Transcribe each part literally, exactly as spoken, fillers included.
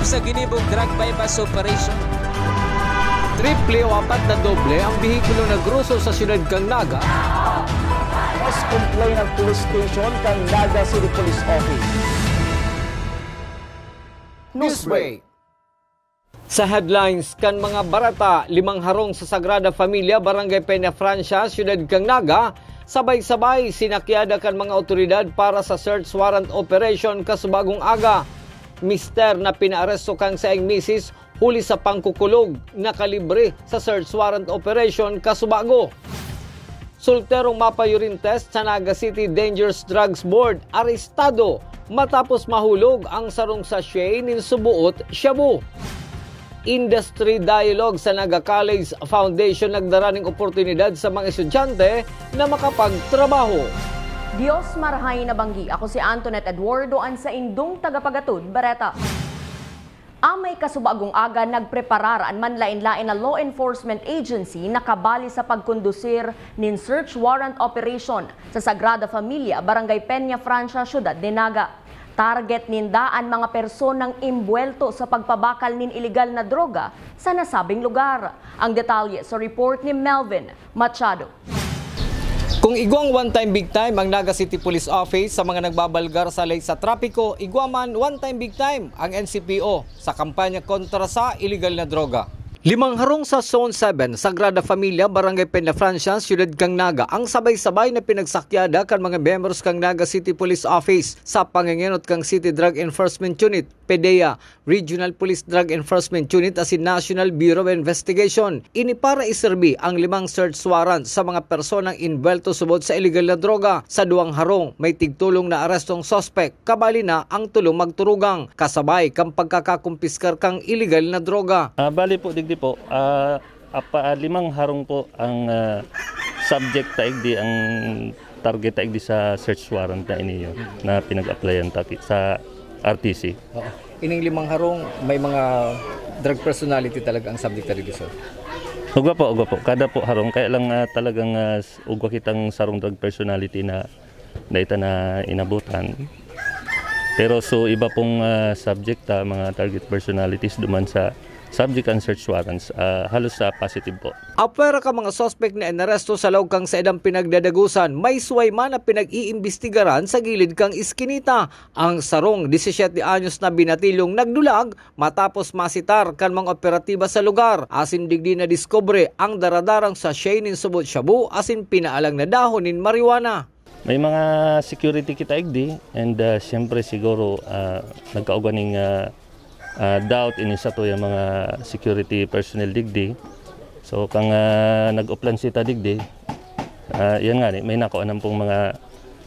Sa ginibong drug buy-bust operation. Triple o apat na doble ang behikulo na gruso sa siyudad kan Naga. Mas complain ang police station kan Naga City Police Office. Newsbreak. Sa headlines kan mga bareta, limang harong sa Sagrada Familia, Barangay Peña Francia, siyudad kan Naga, sabay-sabay sinakyada kan mga otoridad para sa search warrant operation kasubagong aga. Mister na pinaaresto kan saiyang misis huli sa pangkukulog, nakalibre sa search warrant operation kasubago. Solterong mapayorin test sa Naga City Dangerous Drugs Board, arestado matapos mahulog ang sarong sachet nin subuot shabu. Industry Dialogue sa Naga College Foundation nagdara ning oportunidad sa mga estudyante na makapagtrabaho. Dios marahay na banggi. Ako si Antoinette Eduardo, an saindong tagapagatod bareta. Amay kasubagong aga, nagpreparar an manlaen-laen na law enforcement agency na kabali sa pagkondusir nin search warrant operation sa Sagrada Familia, Barangay Peña Francia, Siyudad nin Naga. Target ninda an mga personang imbuwelto sa pagpabakal nin iligal na droga sa nasabing lugar. Ang detalye sa report ni Melvin Machado. Kung igwang one time big time ang Naga City Police Office sa mga nagbabalgar sa late sa trapiko, igwa man one time big time ang N C P O sa kampanya kontra sa iligal na droga. Limang harong sa Zone seven, Sagrada Familia, Barangay Peña Francia, Siyudad kan Naga, ang sabay-sabay na pinagsakyada kan mga miyembros kan Naga City Police Office sa pangengenot kan City Drug Enforcement Unit, PDEA, Regional Police Drug Enforcement Unit asin National Bureau of Investigation. Ini para iserbi ang limang search warrant sa mga personang inbuwelto subot sa iligal na droga. Sa duwang harong, may tigtulong na arestong suspek, kabali na ang tolong magturugang, kasabay kan pagkakakumpiskar kan iligal na droga. Ah, bali po, digdi po, ah, apa, ah, limang harong po ang, ah, subject ta igdi, ang target ta igdi sa search warrant na iniyo na pinag-applyan ta ki-, sa R T C. Oo. Ining limang harong, may mga drug personality talaga ang subject ta digdi, sir? Ugwa po, ugwa po. Kada po harong, kaya lang, ah, talagang, ah, s-, ugwa kitang sarong drug personality na dai ta na inabutan. Pero so, iba pong, ah, subject, ah, mga target personalities duman sa subject and search warrants, ah, halos sa positive po. Apwera kan mga suspek na inaresto sa laog kan saindang pinagdadagosan, may suway man na pinag-iimbestigaran sa gilid kan iskinita. Ang sarong disisiete anyos na binatilyong nagdulag matapos masitar kan mga operatiba sa lugar, asin digdi nadiskubre ang daradarang sachet nin subot shabu asin pinaalang na dahon nin marijuana. May mga security kita igdi, and, ah, siyempre siguro, ah, nagkaugwa ning, ah, ah, doubt ini sa tuyang mga security personnel digdi. So, kang, ah, nag-uplan sita digdi, ah, yan nga ni, may nakuha pong mga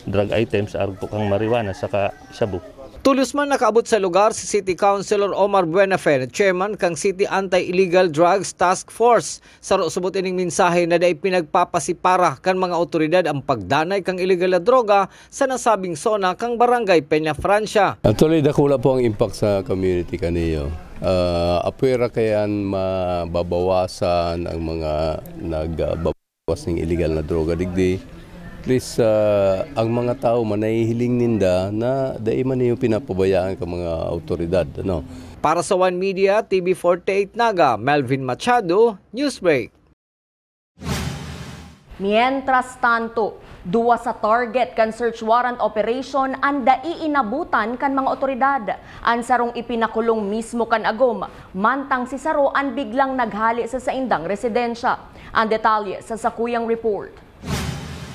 drug items, arog po kang marijuana saka shabu. Tolos man nakaabot sa lugar si City Councilor Omar Buenafe, chairman kan City Anti-Illegal Drugs Task Force. Saro subot ining mensahe na dai pinagpapasipara kan mga awtoridad ang pagdanay kan iligal na droga sa nasabing zona kan Barangay Peña Francia. Actually, dakula po ang impact sa community kaniyo. Ah, apwera kayan mababawasan ang mga nagbabawas ng iligal na droga digdi. At least, ah, ang mga tao man nahihiling ninda na dai man niyo pinapabayaan ka mga awtoridad, ano. Para sa One Media, T V forty-eight Naga, Melvin Machado, Newsbreak. Mientras tanto, duwa sa target kan search warrant operation an dai inabutan kan mga otoridad. An sarong ipinakulong mismo kan agom, mantang si saro an biglang naghale sa saindang residensya. An detalye sa sakuyang report.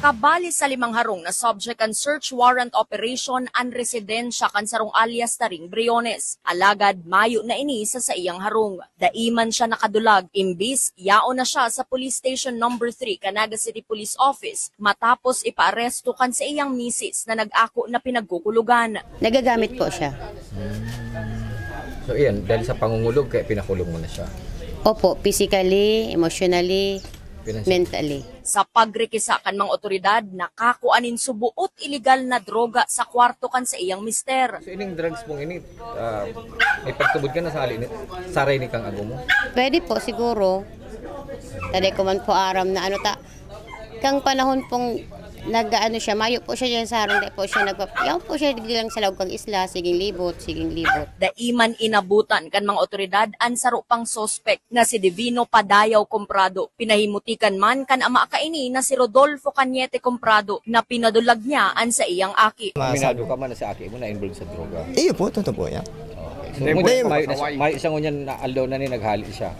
Kabali sa limang harong na subject kan search warrant operation an residensya kan sarong alias Taring Briones. Alagad mayo na ini sa saiyang harong. Dai man siya nakadulag, imbis yaon na siya sa Police Station Number three kan Naga City Police Office matapos ipaaresto kan saiyang misis na nag-ako na pinagkukulugan. Nagagamit po siya. So, iyan, dahil sa pangungulog, kaya pinakulong mo na siya? Opo, physically, emotionally, Financial. Mentally. Sa pagrikisa kan mga otoridad, nakakua nin suboot iligal na droga sa kwarto kan saiyang mister. So, ining drugs pong ini, ah, may pagtubod ka na sa hali ni, saray ni kang agom mo? Pwede po, siguro. Taday ko man po aram na ano ta, kang panahon pong Nag-aano siya, mayo po siya diyan sa harong, di po siya nagpa-, yaon po siya, di lang sa laog kang isla, siging libot, siging libot. Dai man inabutan kan mga otoridad an saro pang suspek na si Divino Padayaw Comprado. Pinahimutikan man kan ama kaini na si Rodolfo Cañete Comprado na pinadulag niya an saiyang aki. Aminado ka man na si aki mo na-involved sa droga? Iyo po, totoo po yan. Okay. So, Hindi mo may, na may, may isang ngunyan na aldaw na ni naghali siya.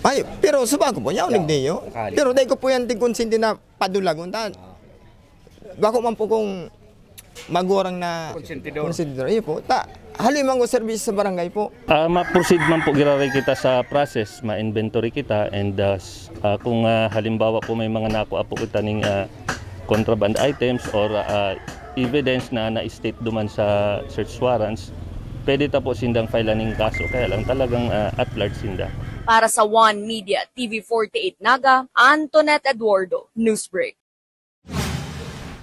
Ay, pero subago po, yaon Yeah. nagdiyo. Naghali. Pero dai ko po yan tigkonsente na padulagon, ta. Ah. Bako man po kung magurang na Konsentidor. Konsentidor. Iyo po. Ta, haloy man ko serbisyo sa barangay po. Ah, ma-proceed man po giraray kita sa process, ma-inventory kita, and, ah, s-, ah, kung, ah, halimbawa po may mga nakuha po kita ning, ah, contraband items or, ah, evidence na na-state duman sa search warrants, pwede ta po sindang file ning kaso. Kaya lang talagang, ah, at large sinda. Para sa One Media, T V forty-eight Naga, Antoinette Eduardo, Newsbreak.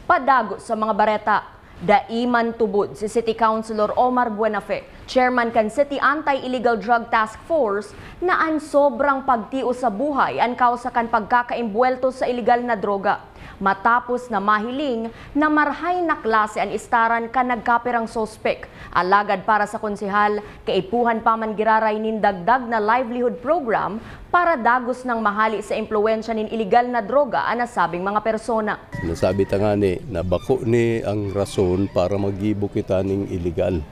Padagos sa mga bareta, dai man tubod si City Councilor Omar Buenafe, chairman kan City Anti-Illegal Drug Task Force, na an sobrang pagtios sa buhay an kausa kan pagkakaimbwelto sa iligal na droga, matapos na mahiling na marahay na klase an istaran kan nagkapirang suspek. Alagad para sa konsehal, kaipuhan pa man giraray nin dagdag na livelihood program para dagos nang mahali sa impluwensya nin iligal na droga an nasabing mga persona. Sinasabi ta ngani na bako ni ang rason para maggibo kita ning iligal.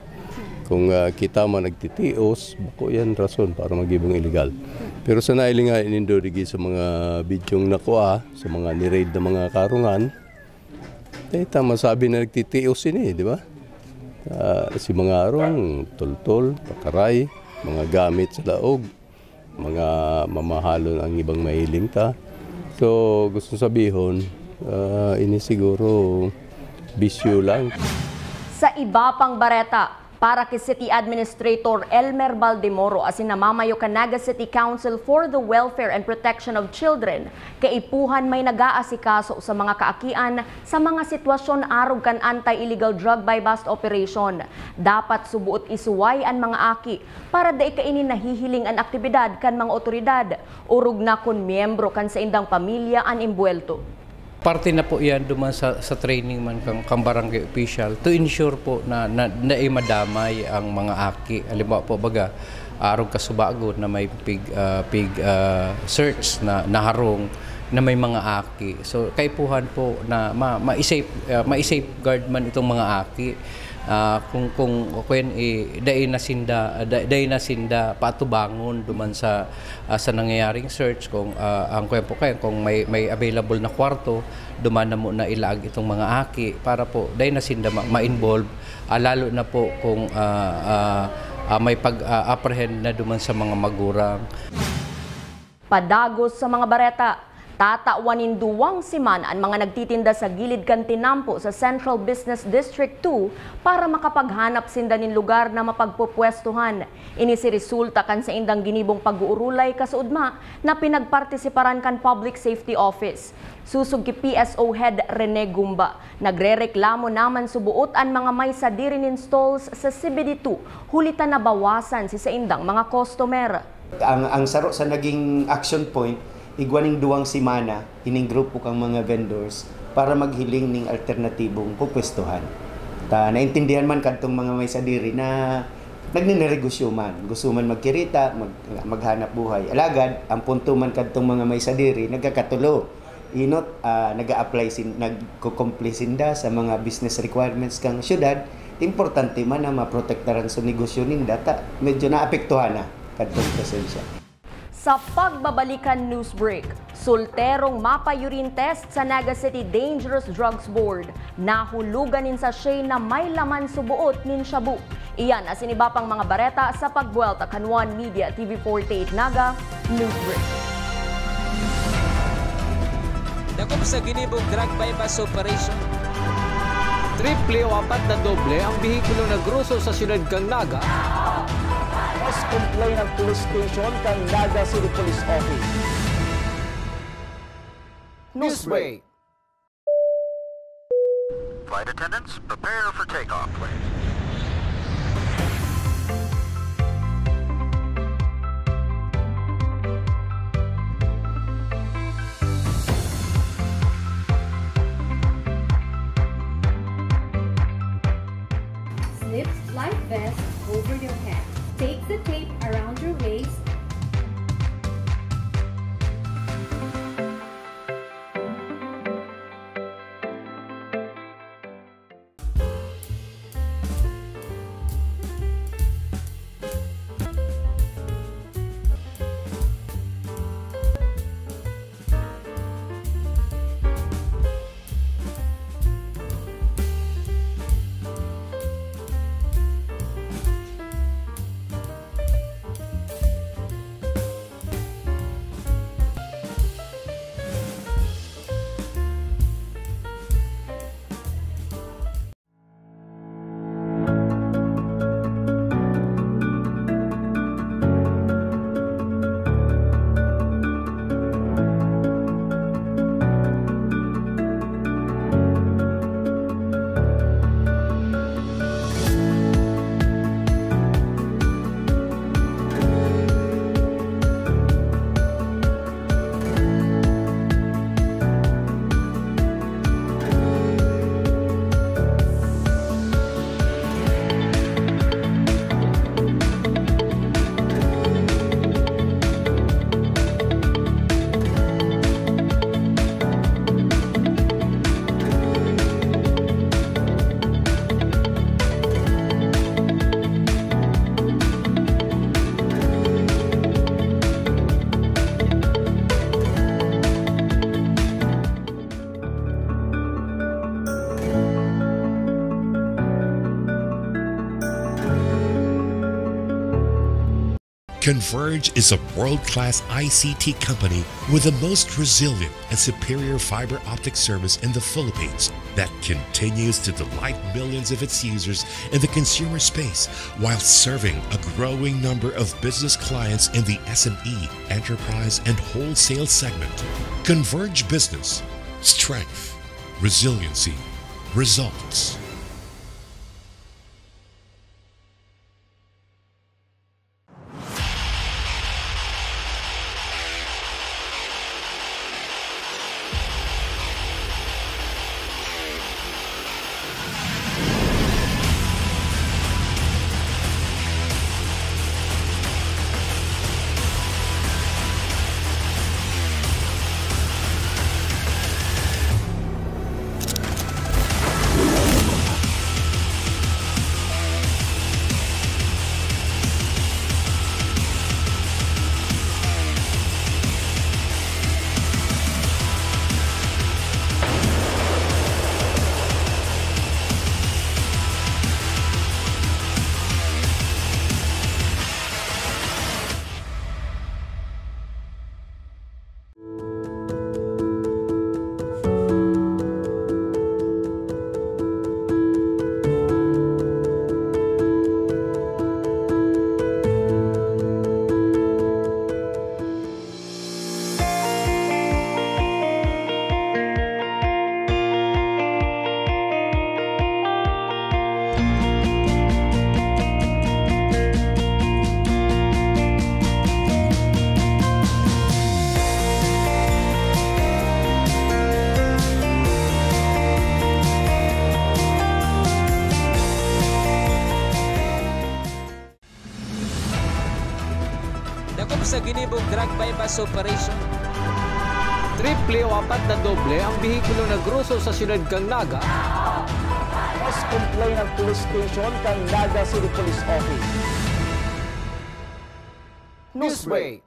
Kung, ah, kita man nagtitios, bako yan rason para maggibo ng iligal. Pero sa nailingayan nindo digi sa mga bidyong nakuha, sa mga ni-raid na mga karungan, eh, ta masabi na nagtitios ini, di ba? Ah, si mga arong, tultol, pakaray, mga gamit sa laog, mga mamahalon ang ibang mahiling ta. So, gusto sabihon, ah, ini siguro bisyo lang. Sa iba pang bareta, para ki City Administrator Elmer Baldemoro asin namamayo kan Naga City Council for the Welfare and Protection of Children, kaipuhan may nag-aasikaso sa mga kaakian sa mga sitwasyon arog kan anti-illegal drug buy-bust operation. Dapat suboot isuway an mga aki para dai kaini nahihiling an aktibidad kan mga otoridad, orog na kun miyembro kan saindang pamilya an imbwelto. Parte na po yan duman sa, sa training man kang, kang barangay official to ensure po na, na, na madamay ang mga aki. Halimbawa po, baga, arog kasubagon na may pig, ah, pig, ah, search na naharong na may mga aki. So, kaipuhan po na ma, ma-safe, ah, ma-safeguard man itong mga aki. Ah, kung, kung, kung, eh, dai na sinda, da-, dai na sinda paatubangon duman sa, ah, sa nangyayaring search, kung, ah, ang kuwan po kayo, kung may, may available na kwarto, duman na muna ilaag itong mga aki para po dai na sinda ma-, ma-involve, ah, lalo na po kung, ah, ah, ah, may pag, ah, apprehend na duman sa mga magurang. Padagos sa mga bareta, tatawan nin duwang semana an mga nagtitinda sa gilid kan tinampo sa Central Business District two para makapaghanap sinda nin lugar na mapagpupwestuhan. Ini si resulta kan saindang ginibong pag-uurulay kasuodma na pinagpartisiparan kan Public Safety Office. Susog ki P S O Head Rene Gumba, nagrereklamo naman suboot an mga may sadiri nin stalls sa C B D two, huli ta nabawasan si saindang mga customer. Ang, ang saro sa naging action point, igwa ning duwang semana, ining grupo kang mga vendors para maghiling ning alternatibong pupwestuhan. Ta, naintindihan man kadtong mga may sadiri na nagninegosyo man, gusto man magkirita, mag-, maghanap buhay. Alagad, ang punto man kadtong mga may sadiri, nagkakatulo. Inot, ah, nag-a-apply sin-, nagko-comply sinda sa mga business requirements kang syudad, importante man na maprotektaran sa negosyo ninda, ta medyo naapektuhan na kadtong presensya. Sa pagbabalikan news break, solterong mapa-urine test sa Naga City Dangerous Drugs Board, nahulugan nin sachet na may laman suboot nin shabu. Iyan asin iba pang mga bareta sa pagbuwelta kan One Media T V forty-eight Naga News Break. Dakop sa ginibong drug buy-bust operation. Triple o apat na doble ang behikulo na groso sa siyudad kan Naga. Mas complaint ang police station kan Naga City Police Office. Newsbreak. Flight attendants, prepare for takeoff, please. vest over your head. Take the tape around your waist. Converge is a world-class I C T company with the most resilient and superior fiber optic service in the Philippines that continues to delight millions of its users in the consumer space while serving a growing number of business clients in the S M E, enterprise, and wholesale segment. Converge Business. Strength, resiliency, results. Dakop sa ginibong drug buy-bust operation. Triple o apat na doble ang behikulo na groso sa siyudad kan Naga. Mas complain ang police station kan Naga City Police Office. Newsbreak.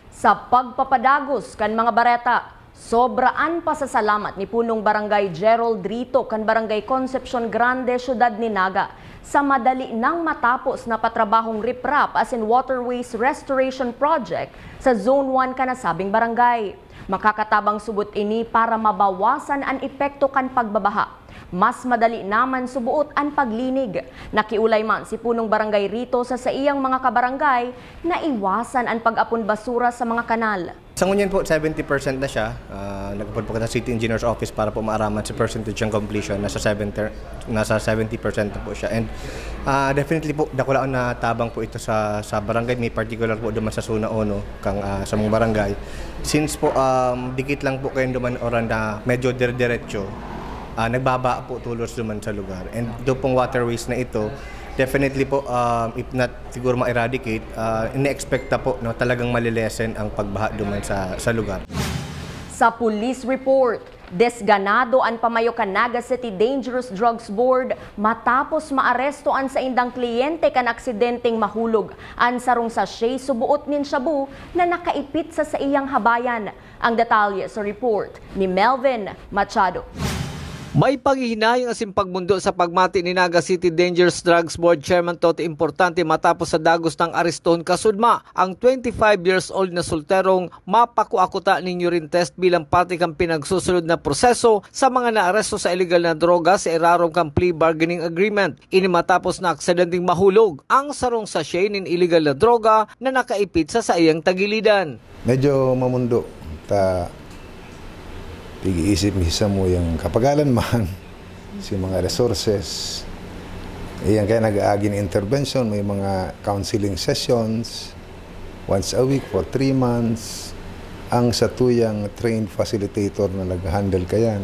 Sa pagpapadagos kan mga bareta, sobra an pasasalamat ni Punong Barangay Gerald Rito kan Barangay Concepcion Grande, Syudad ni Naga, sa madali nang matapos na patrabahong riprap asin waterways restoration project sa Zone one kan nasabing barangay. Makakatabang subot ini para mabawasan an epekto kan pagbabaha. Mas madali naman suboot an paglinig. Nakiolay man si Punong Barangay Rito sa saiyang mga kabarangay na iwasan an pag-apon basura sa mga kanal. Sa ngunyan po, seventy percent na siya. Ah, nagpunta po kita sa City Engineer's Office para po maaraman sa percentage ng completion. Nasa seventy, nasa seventy percent na po siya. And, ah, definitely po, dakula na tabang po ito sa, sa barangay. May particular po duman sa Zona Uno, kang, ah, sa mga barangay. Since po, um, dikit lang po kayo duman oran na medyo dire-diretso, ah, nagbaba po tulos duman sa lugar. And doon pong waterways na ito, Definitely po, um, if not siguro ma-eradicate, uh, ine-expect ta po, no, talagang malilesen ang pagbaha duman sa, sa lugar. Sa police report, desganado an pamayo kan Naga City Dangerous Drugs Board matapos maaresto an saindang kliyente kan aksidenteng mahulog an sarong sachet suboot nin shabu na nakaipit sa saiyang habayan. Ang detalye sa report ni Melvin Machado. May paghihinayang asin pagmundo sa pagmati ni Naga City Dangerous Drugs Board Chairman Toto Importante matapos sa dagos nang arestahon kasudma ang twenty-five years old na solterong mapakua kuta nin urine test bilang parte kan pinagsusunod na proseso sa mga naaresto sa iligal na droga sa irarom kan plea bargaining agreement. Ini matapos na aksidenteng mahulog ang sarong sachet nin iligal na droga na nakaipit sa saiyang tagilidan. Medyo mamundo ta pig-iisip mi sa samuyang kapagalan man, si mga resources. Iyan kaya nag-aagi ng intervention, may mga counseling sessions once a week for three months. Ang satuyang trained facilitator na nag-handle kayan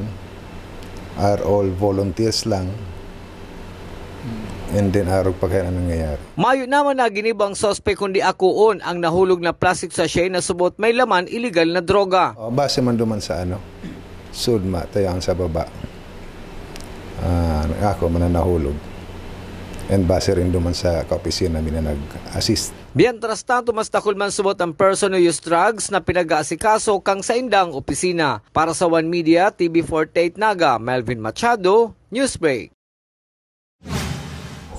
are all volunteers lang. And then arog pa kaya na nangyayari. Mayo naman na ginibo ang suspek kundi akoon ang nahulog na plastic sachet na subot may laman iligal na droga. O, base man duman sa ano, sudma tayo ang sa baba. Ah, ako man ang nahulog. And base rin duman sa kaopisina mi na nag-assist. Mientras tanto, mas dakul man subot ang person who use drugs na pinag-aasikaso kang saindang opisina. Para sa One Media, T V forty-eight Naga, Melvin Machado, Newsbreak.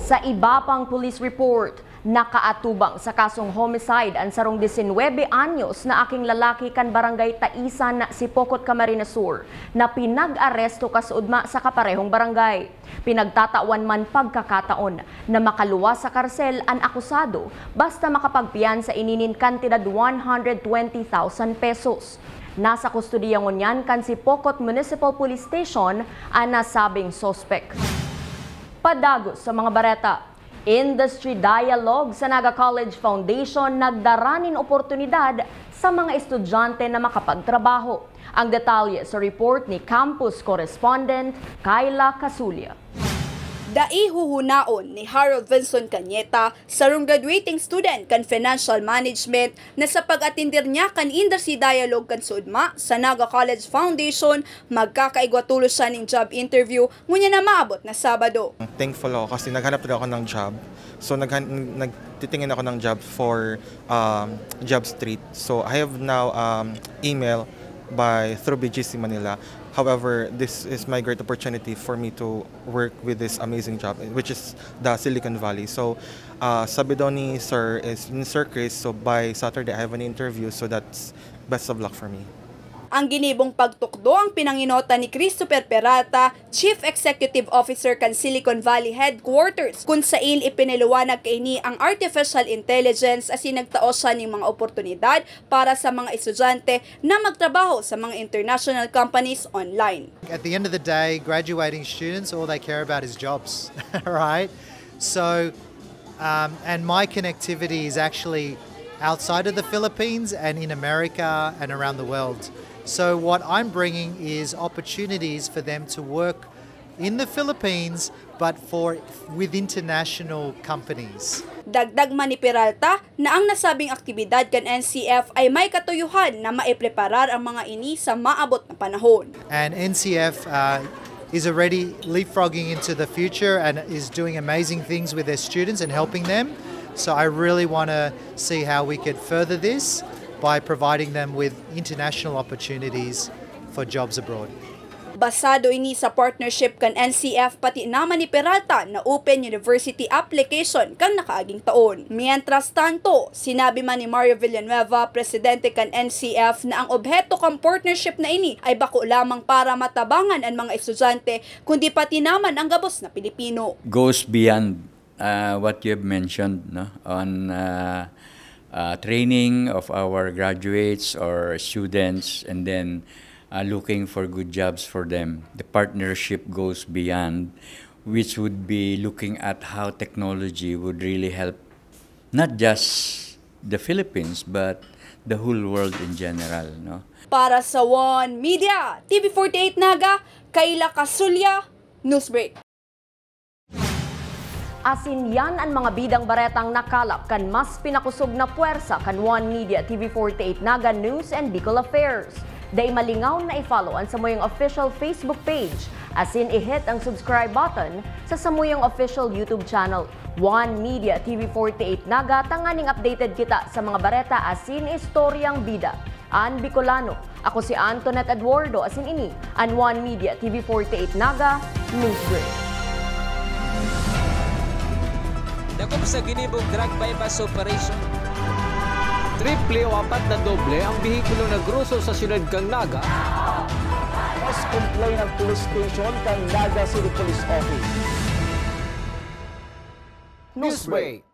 Sa iba pang police report, nakaatubang sa kasong homicide an sarong disinwebe anyos na aking lalaki kan Barangay Taisan, Sipocot, Camarines Sur, na pinag-aresto kasuodma sa kaparehong barangay. Pinagtatawan man pagkakataon na makaluwas sa karsel an akusado basta makapagpiyansa ini nin kantidad one hundred twenty thousand pesos. Nasa kustodiya ngunyan kan Sipocot Municipal Police Station an nasabing suspek. Padagos sa mga bareta, Industry Dialogue sa Naga College Foundation nagdara nin oportunidad sa mga estudyante na makapagtrabaho. Ang detalye sa report ni campus correspondent Kyla Casulia. Dai huhunaon ni Harold Vinson Cañeta, sarong graduating student kan Financial Management, na sa pag-atender niya kan Industry Dialogue kan Sudma sa Naga College Foundation, magkakaigwa tulos siya ning job interview ngunyan na maabot na Sabado. Thankful ako kasi naghanap talaga ako ng job. So naghan- nagtitingin ako ng job for um, Job Street. So I have now um, email by through B G C Manila. However, this is my great opportunity for me to work with this amazing job, which is the Silicon Valley. So, uh, sabi daw ni Sir, is ni Sir Chris, so by Saturday I have an interview, so that's best of luck for me. Ang ginibong pagtukdo ang pinanginota ni Christopher Peralta, Chief Executive Officer kan Silicon Valley Headquarters, kun sain ipinaliwanag kaini ang artificial intelligence asin nagtao siya ning mga oportunidad para sa mga estudyante na magtrabaho sa mga international companies online. At the end of the day, graduating students, all they care about is jobs, right? So, um, and my connectivity is actually outside of the Philippines and in America and around the world. So what I'm bringing is opportunities for them to work in the Philippines but for with international companies. Dagdag man ni Peralta na ang nasabing aktibidad kan N C F ay may katuyuhan na maipreparar ang mga ini sa maabot na panahon. And N C F uh, is already leapfrogging into the future and is doing amazing things with their students and helping them. So I really want to see how we could further this by providing them with international opportunities for jobs abroad. Basado ini sa partnership kan N C F pati naman ni Peralta na Open University application kan nakaaging taon. Mientras tanto, sinabi man ni Mario Villanueva, presidente kan N C F, na ang obheto kan partnership na ini ay bako lamang para matabangan an mga estudyante, kundi pati naman ang gabos na Pilipino. Goes beyond uh, what you have mentioned, no, on uh, uh, training of our graduates or students, and then uh, looking for good jobs for them. The partnership goes beyond, which would be looking at how technology would really help not just the Philippines but the whole world in general, no? Para sa One Media, T V forty-eight Naga, Kayla Kasulya, Newsbreak. Asin yan an mga bidang baretang nakalap kan mas pinakosog na pwersa kan One Media T V forty-eight Naga News and Bicol Affairs. Dai malingaw na i-follow an samuyang official Facebook page asin i-hit ang subscribe button sa samuyang official YouTube channel, One Media T V forty-eight Naga, tanganing updated kita sa mga bareta asin istoryang bida an Bicolano. Ako si Antoinette Eduardo, asin ini an One Media T V forty-eight Naga Newsbreak. Dakop sa ginibong drug buy-bust operation. Triple o apat na doble ang behikulo na groso sa siyudad kan Naga. Mas complain ang police station kan Naga City Police Office. Newsbreak.